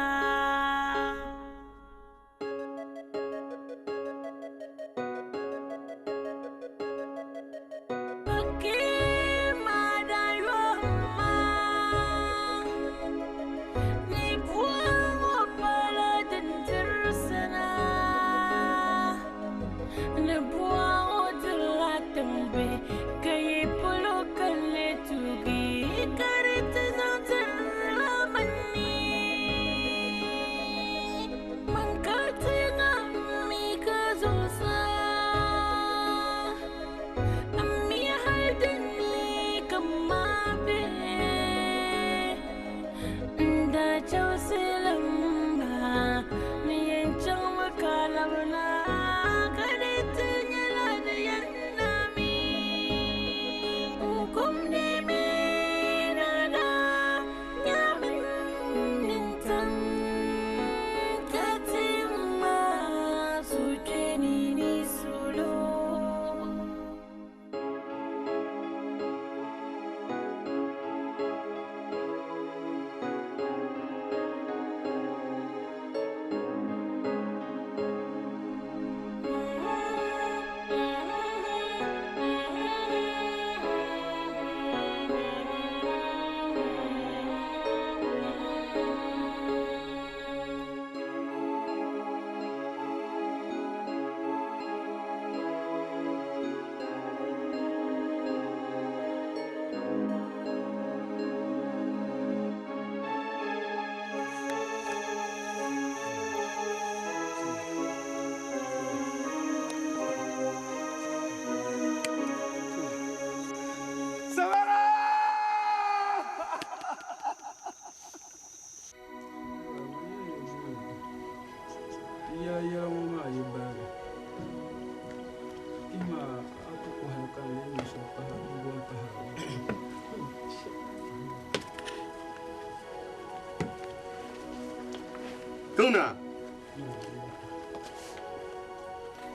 Tiŋna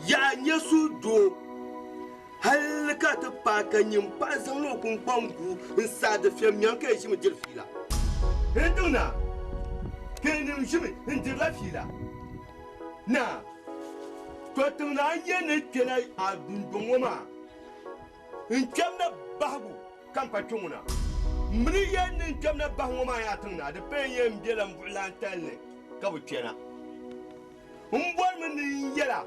yaa nyɛ suhudoo hali ka ti paai ka nyin paɣa zaŋla o kpunkpaŋ gu n-saai difɛm nyaŋ ka yi ʒimi diri fiila. N tiŋna ka yinim ʒimi n-dirila fiila. Naa, to tiŋna a nya ni kpɛla a dundɔŋ ŋɔ maa n-kpɛmna bahigu ka m pa kpe ŋɔ na. M mi ni yɛli ni n kpɛmna bahi ŋɔ maa yaa tiŋ na, di paya yɛn bela m buɣilantali ni ka bɛ kpɛna. M bɔrimi ni n yɛl a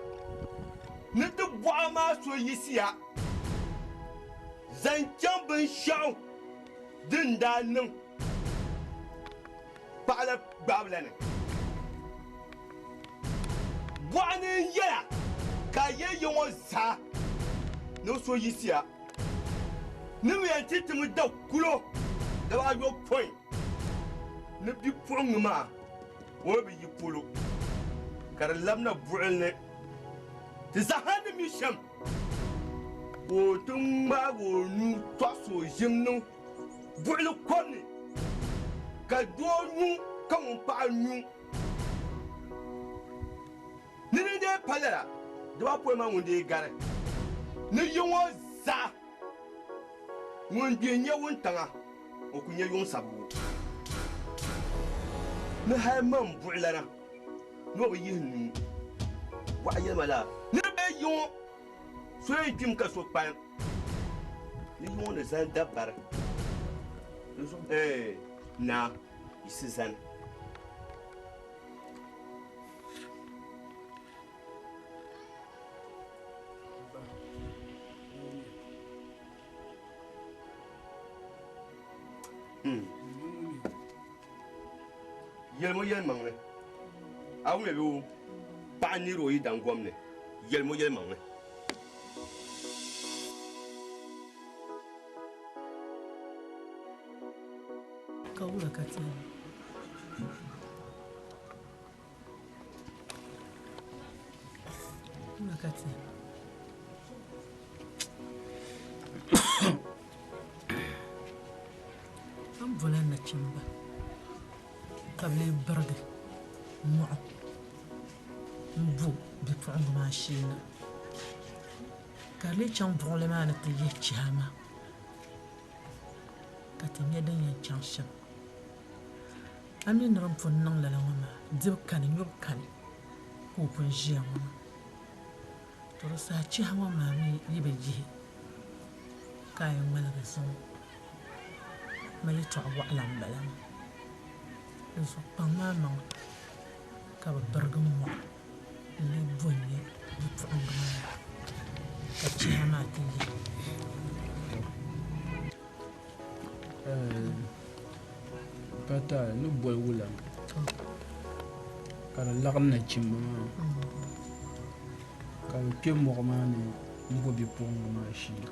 ni ti bɔɣa maa so yiɣisiya zaŋ chaŋ binshɛɣu din daa niŋ paɣa la gbaabu la ni. Bɔɣa ni n yɛl a ka a yɛli ya ŋɔ zaa ni o so yiɣisiya ni bɛ yɛn ti ti mi da kulo daba ayopɔin ni bipuɣiŋga maa o bi yi polo ka di labina buɣili ni ti zaa ni mi shɛm ka o ti ŋmaag o nuu tɔɣis o ʒim niŋ buɣili kom ni ka doo nyu ka ŋun paɣa nyu. Ni di dee pa lala, dibapɔi maa ŋun dee gari ni yi ŋɔ zaa ŋun gbi n-nyɛ wuntaŋa, o ku nya yuŋ sabigu. Ni hal man buɣilana ni o bi yihi nuu bɔɣa yɛlima la ni bɛ yi ŋɔ so yɛn kpimi ka so kpalim ni yi ŋɔ ni zani dabari di zuɣu ee naa yiɣisi zani. Yɛlimi o yɛlimaŋli. A wumya bɛ o paɣa neeri o yidan gom ni. Yɛlimi o yɛlimaŋli. Ka wula ka ti niŋ? Wula ka ti niŋ? A ni bola nachimba ka bɛ lee birigi mɔɣu m-bo bipuɣiŋga maa shee na, ka di lee chaŋ buɣili maa ni ti yihi chiha maa ka ti nya din yɛn chaŋ shɛm. A mi ni din pun niŋ lala ŋɔ maa, dibu kani, nyubu kani ka o pun ʒiya ŋɔ maa. To di saha chiha ŋɔ maa mi yi bi yihi ka a yɛn ŋmaligi zaŋ ma yɛtɔɣ wɔɣila m-bala maa. Di zuɣu kpaŋ maa maŋa ka bɛ birigi mɔɣu n-lee bo n-nyɛ bipuɣiŋga maa ka chiha maa ti yihi. Pata ni boli wula ka di laɣim nachimba maa ka bɛ kpe mɔɣu maa ni m-bo bipuɣiŋga maa shee.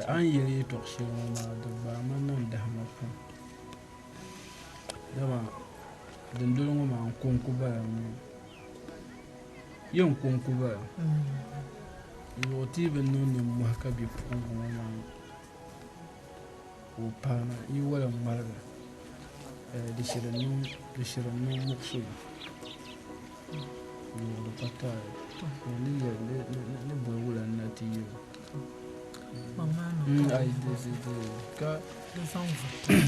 A ni yɛli yɛtɔɣ shɛli ŋɔ maa di gbaai ma niŋ dahima pam dama dindoli ŋɔ maa n kɔŋko bala ŋɔ yɛn kɔŋko bala zuɣu ti yi bi niŋ nimmɔhi ka bipuɣiŋga ŋɔ maa ka o paana yi wala ŋmaligi di shiri niŋ muɣisigu zuɣu di pa taali ni boli wula n-na ti yɛli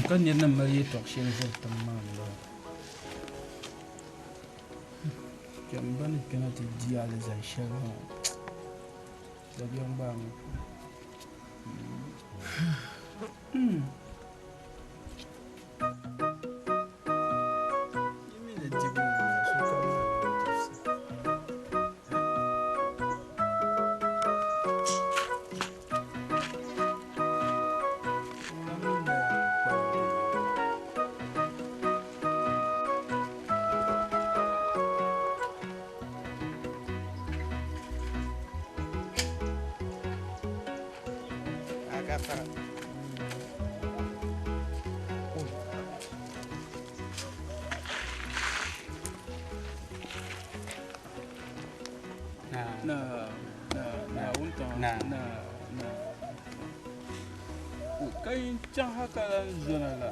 ka nir ni mali yɛtɔɣ shɛli vuri tiŋ maa m-bala. Kpɛm ba ni kpɛna ti di alizan shɛli maa, dabiɛm gbaai ma pam. Yi mi ni dibu ŋɔ sokam ni dibisi. Na na na wuntaŋa na na ka yin chaŋ ha ka lan zona la.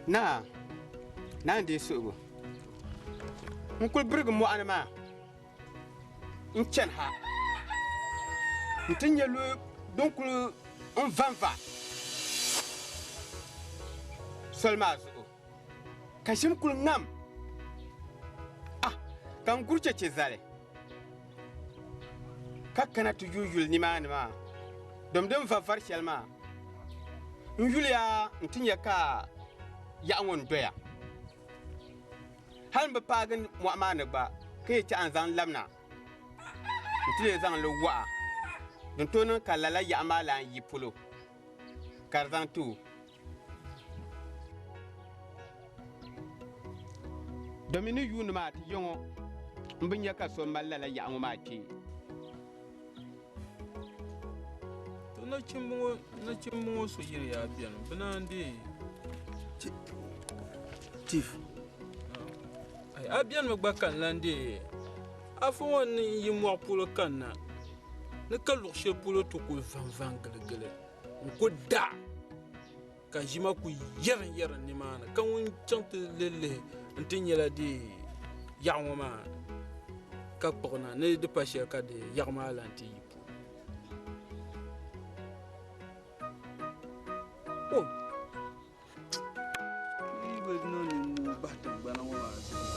Naa, naa n-deei suhigu. N kuli birigi mɔɣuni maa n chani ha nti nya lu din kuli n vanva soli maa zuɣu ka ʒim kuli ŋam ah ka n guri cheche zali ka kana ti yuli yuli nimaani maa dom din va vari shɛli maa n yuliya nti nya ka yaɣa ŋɔ n doya Hal m bi paagi mɔɣu maa ni gba, ka yi chaɣ n-zaŋ labina nti lee zaŋ li waɣa din tooi niŋ ka lala yaɣa maa lan yi polo ka di zaŋ ti o. Domi ni yuuni maa ti yaŋɔ m-bi nya ka so mali lala yaɣa ŋɔ maa kpee. To nachimba ŋɔ nachimba ŋɔ so yiri yaa beni bɛ naan deei. Chief. Ai a benimi gba ka n lan deei afa ŋɔ ni yi mɔɣu polo kanna ni ka luɣ shɛli polo ti kuli vanvan giligili n-ku da ka ʒima ku yɛrim yɛrim nimaani ka ŋun chaŋ ti lihi lihi nti nyɛla di yaɣa ŋɔ maa ka kpuɣi na ni di pa shɛli ka di yaɣa maa lan ti yi polo. O yi bi niŋ nimoo bahi tiŋgbana ŋɔ maa zuɣu.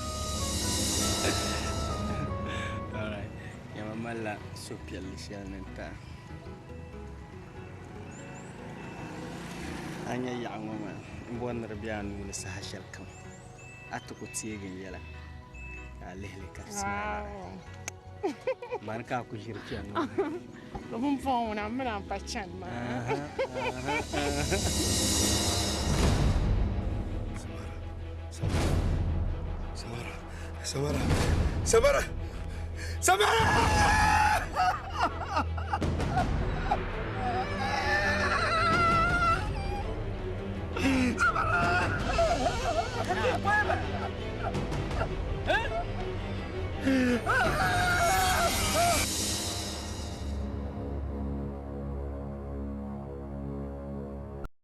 Alright, nyama malila suhupiɛlli shɛli ni n-ti a. A nya yaɣa ŋɔ maa, m bɔri ni di be a nuu ni saha shɛlikam. A ti ku teegi n yɛla ka a lihi li ka di smile a. Mani ka a ku ʒiri chani ŋɔ. Ka pumpɔŋɔ ŋuna m mi lahi pa chani maa. Samara, Samara, Samara, Samara! Samara!